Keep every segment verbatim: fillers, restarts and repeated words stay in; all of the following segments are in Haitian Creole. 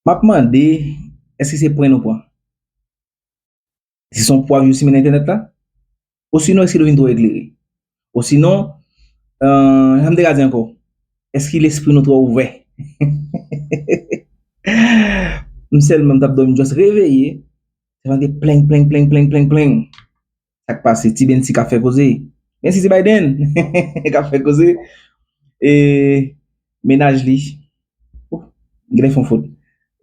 M ap mande, èske se pwen nou pran? Se son pwa yo simen nan entènèt la? Osinon, èske nou vin twò eklere? Osinon, euh, jan m te ka di ankò, èske lespri nou twò ouvè? M sèlman m t ap dòmi, m just reveye, se tande pleng, pleng, pleng, pleng, pleng, pleng. Sa k pase? Ti Bensi k ap fè koze. Bensi, ti Biden k ap fè koze. E mennaj li. Oh, genlè fè yon fot.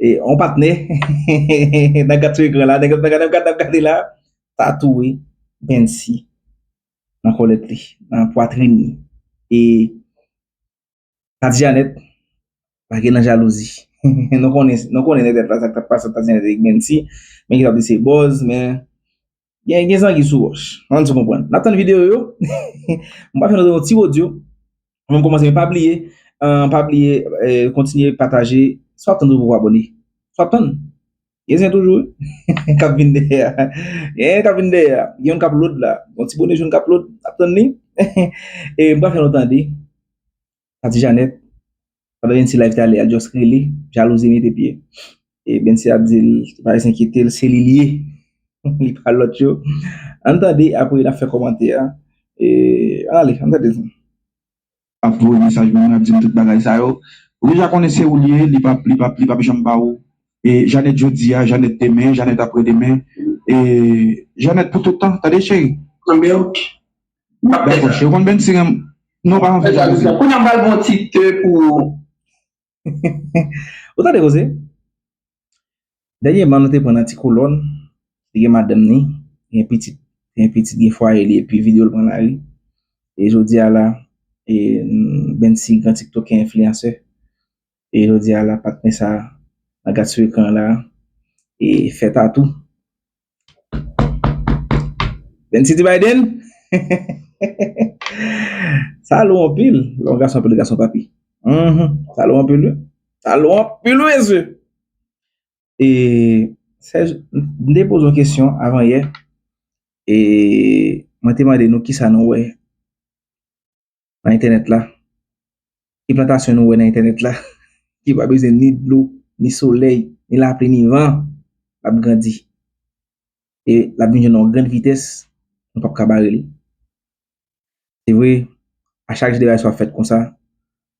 E yon patnè nan gad sou ekran la, nan gad, nan gad, nan gad, nan gade la, ta touye Bensi nan kòlèt li, nan pwatrin li. E Tati Janèt lage nan jalouzi. Nou konnen, nou konnen nèt la sa k t ap pase ant Tati Janèt avèk Bensi. Men ki t ap di se buzz, men gen, gen zangi sou wòch. Ann sou konprann. N ap tann videyo yo. M pa fè nou yon ti odyo. Mwen m kòmanse, men pa bliye, eh, pa bliye, eh, kontinye pataje. Si w ap tann, ou abòne. Si w ap tann. Gen zen toujou, wi. K ap vin dèyè a. Gen k ap vin dèyè a. Gen youn k ap lòd la. Yon ti bone jòn k ap lòd. Ap tann li. E m pa fè nou tande. Tati Janèt, pandan Bensi live talè a, just rele, jalouzi mete pye. E Bensi ap di l, pa enkyete l, se li l ye. Li pa lòt yo. Ann tande, apre n ap fè kòmantè a. E, ann ale, ann tande. Ap voye mesaj ban mwen, ap di m tout bagay sa yo. Ou deja konnen se ou l ye, li p ap, li p ap, li p ap janm ba ou. E Janèt jodi a, Janèt demen, Janèt apre demen. E Janèt pou tout tan, tande cheri. Anben, ok. M ap fè sa. Dakò, cheri, ou konn Bensi renmen. Non, pa anvi jalouzi. Kounye a m pral ba w ti te pou ou. Ou tande koze? Dènyèman, nou te pran nan ti kolòn. Li gen madanm ni, gen pitit, gen pitit, gen fwaye li, epi videyo l pran lari. E jodi a la, e, Bensi, gran tiktokè, enfliyansè. E jodi a la, patnè sa nan gad sou ekran la, e fè tatou. Bensi, ti Biden. Sa lou anpil. Lè yon gason anpil, gason papi. Mhm. Sa lou anpil, wi. Sa lou anpil, wi, mesye. E, Sèj, m te poze yon kesyon avan yè. E mwen te mande nou kisa nou wè nan entènèt la. Ki plantasyon nou wè nan entènèt la? Ki pa bezwen ni dlo, ni solèy, ni lapli, ni van. L ap grandi. E l ap vin jwenn yon grann vitès, nou p ap ka bare l. Se vre, a chak jou de bagay sa w ap fèt konsa,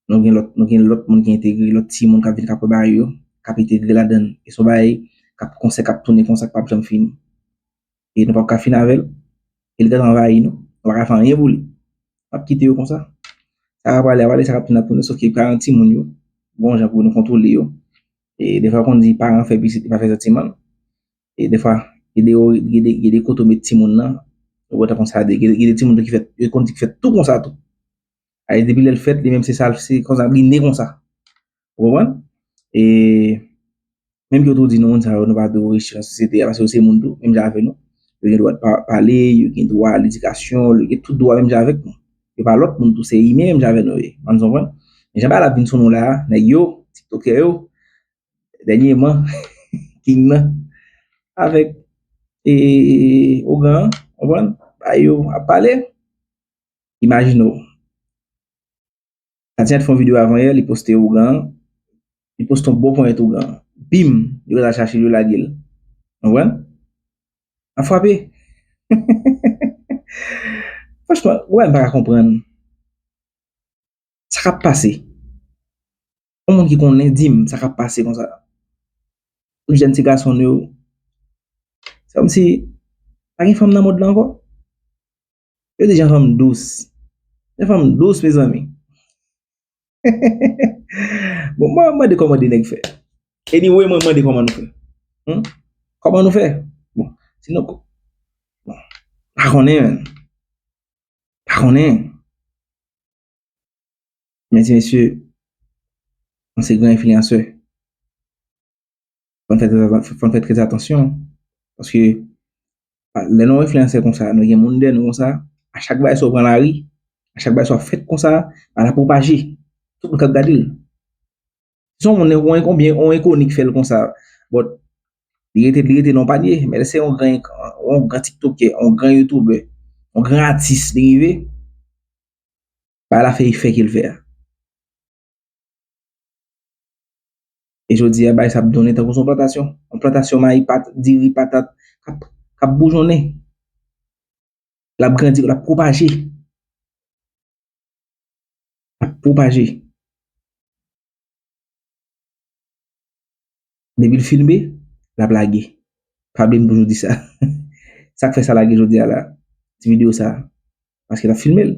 nou gen lòt, nou gen lòt moun ki entegre, lòt timoun k ap vin k ap wè bagay yo, k ap entegre ladan l. E se yon bagay k ap konsè, k ap tounen konsa, k p ap janm fini. E nou p ap ka fin avè l. E li gentan anvayi nou. Nou pa ka fè anyen pou li. N ap kite yo konsa. Sa k ap prale a prale, sa k ap tounen ap tounen, sòf ke paran timoun yo, gon jan pou nou kontwole yo. E defwa konn di paran fè pitit, li pa fè santiman. E defwa, gen de, gen de, gen de kote w met timoun nan, ou wè tan konsa, gen de, gen de timoun tou ki fè, yo konn di ki fè tou konsa tou. Ay, depi lè l fèt, li menm se sa, se konsa, li ne konsa. Ou konprann? E menm ke yo tou di nou, moun sa yo, nou pa dwe riche nan sosyete a, paske yo se moun tou, menm jan avè nou. Yo gen dwa pa, pale, yo gen dwa ledikasyon, yo gen tout dwa menm jan avèk nou. Yo pa lòt moun tou, se imen menm jan avè nou yo ye. Ou konprann? Men jan bagay la vin sou nou la, nèg yo, tiktokè yo, dènyèman, King nan, avèk, e, ougan an, ou konprann? Ba yo ap pale. Imajine w. Tatiana te fè yon videyo avan yè, li poste ougan an, li poste yon bon ponyèt ougan an. Bim! Yo al chache l, yo lage l. Ou konprann? Ap frape. Franchman, ou wè m pa ka konprann. Sa k ap pase? Yon moun ki konnen, di m sa k ap pase konsa. Tout jèn ti gason nou yo, se kòmsi pa gen fanm nan mond lan ankò. Yo di jan fanm dous. Jan fanm dous, mezanmi. Bon, mwen mande kòman de nèg fè. Anyway, mwen mande kòman nou fè. Hmm? Kòman nou fè? Bon, sinon, ko-, bon, pa konnen, menn. Pa konnen. Men ti mesye, nou se gran enfliyansè. Fò n fè trè, fò n fè trè atansyon. Paske, a, lè nou enfliyansè konsa, nou gen moun dèyè nou konsa, a chak bagay sa w pran lari, a chak bagay sa w ap fèt konsa, bagay la pwopaje. Tout moun k ap gade l. Si yon moun, yon, konbyen, yon enkoni k fè l konsa, but, li rete, li rete nan panye, men lè se yon gran, yon gran tiktokè, yon gran youtubè, yon gran atis, li rive, bagay la fè efè ke l fè a. E jodi a, bagay sa ap donnen tankou se yon plantasyon. Yon plantasyon mayi, pat, diri, patat, k ap, k ap boujonnen. L ap grandi, l ap pwopaje. L ap pwopaje. Depi l filme, l ap lage. Pa bliye m toujou di sa. Sa k fè sa lage jodi a la, ti videyo sa. Paske l ap filme l.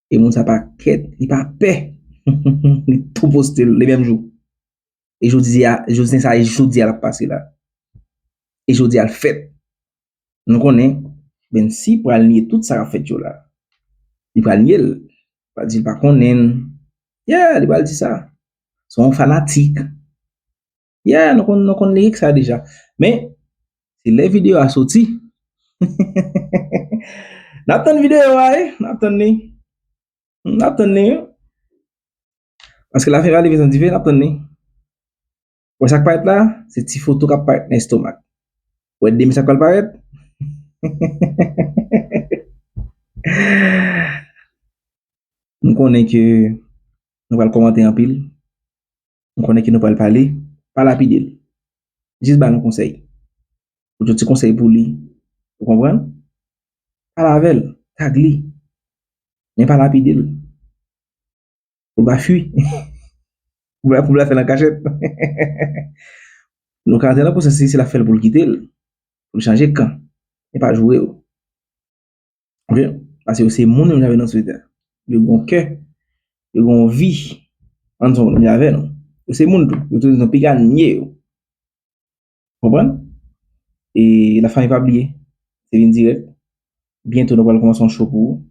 E moun sa pa kèt, li pa pè. Li tou poste l le menm jou. E jodi a, jodi sa, e jodi a l ap pase la. E jodi a l fèt. Nou konnen, Bensi pral nye tout sa k ap fèt yo la. Li pral nye l. Li pral di l pa konnen l. Yeah, li pral di sa. Se yon fanatik. Yeah, nou konn, nou konn lirik sa deja. Men, se lè videyo a soti. N ap tann videyo a, wi. N ap tann li. N ap tann li, wi. Paske lafen pa leve san dife, n ap tann li. Wè sa k parèt la? Se ti foto k ap parèt nan estomak. Wè demi sa k pral parèt? M konnen ke nou pral kòmante anpil. M konnen ke nou pral pale. Pa lapide l. Jis ba l yon konsèy. Ou di yon ti konsèy pou li. Ou konprann? Pale avè l. Tag li. Men pa lapide l. Pou l pa fui. Pou l pa, pou l pa fè l an kachèt. Nou ka antre nan pwosès si l ap fè l pou l kite l. Pou l chanje kan. E pa joure yo. Ok? Paske yo se moun, yo, m ap di nou sou tè. Yo gen yon kè. Yo gen yon vi. Ann di yon moun, m ap di nou. Yo se moun tou. Yo tou, nou piga nye yo. Konprann? E lafanmi pa bliye. Se vin dirèk. Byento nou pral kòmanse yon show pou ou.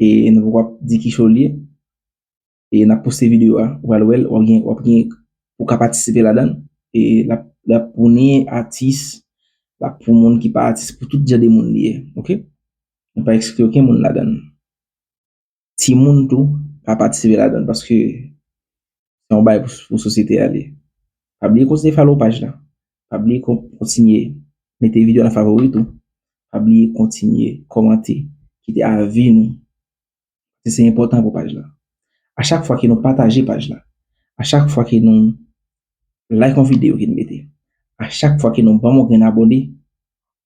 E nou poko ap di ki show l ye. E n ap poste videyo a, ou pral wè l, w ap gen, w ap gen pou ka patisipe ladan l. E l ap, l ap pou ni atis, l ap pou moun ki pa atis, pou tout jan de moun li ye, ok? Nou pa ekskli okenn moun ladan l. Timoun tou ka patisipe ladan l, paske se yon bagay pou, pou sosyete a li ye. Pa bliye kontinye follow paj la. Pa bliye kon-, kontinye mete videyo nan favori tou. Pa bliye kontinye kòmante, kite avi nou. Se, se enpòtan pou paj la. A chak fwa ke nou pataje paj la, a chak fwa ke nou like yon videyo ke n mete, a chak fwa ke nou ban m yon grenn abòne,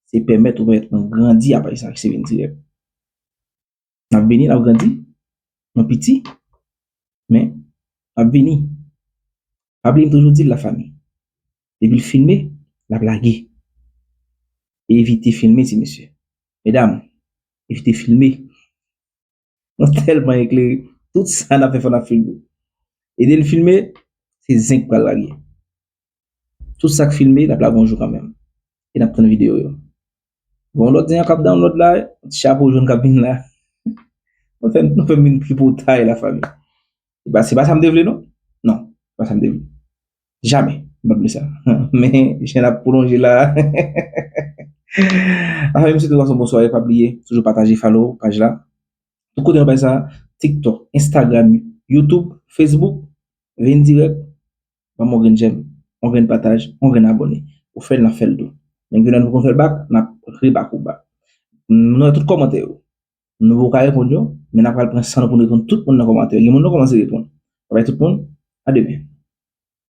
se pèmèt ou pèmèt mwen grandi a paj sa ki se vin dirèk. N ap vini, n ap grandi, nou piti, men n ap vini. Pa bliye m toujou di l, lafanmi. Depi l filme, l ap lage. Evite filme, ti mesye. Medam, evite filme. Nou tèlman eklere. Tout sa n ap fè fò n ap filme. Ede l filme, se zen k pral lage. Tout sa k filme, l ap lage yon jou kanmenm. E n ap tann videyo yo. Bon, lòt zen an k ap download la, ti chapo jòn k ap vin la. Nou fè, nou fè m vin tripotay, lafanmi. Se pa, se pa sa m te vle, non. Non, se pa sa m te vle. Jamè, m pa t vle sa. Men, jan n ap pwolonje la. Anfen, m swete w pase yon bon sware, pa bliye, toujou pataje, follow paj la. Tout kote nou bay sa, TikTok, Instagram, YouTube, Facebook, vin dirèk, ban m yon grenn j'aime, yon grenn pataj, yon grenn abòne. Ou fè l, n ap fè l tou. Men gen lè nou poko fè l back, n ap re back ou back. Nou wè tout kòmantè yo. Nou poko ka reponn yo, men n ap pral pran san nou pou nou reponn tout moun nan kòmantè yo. Gen moun nou kòmanse reponn. Babay tout moun, a demen.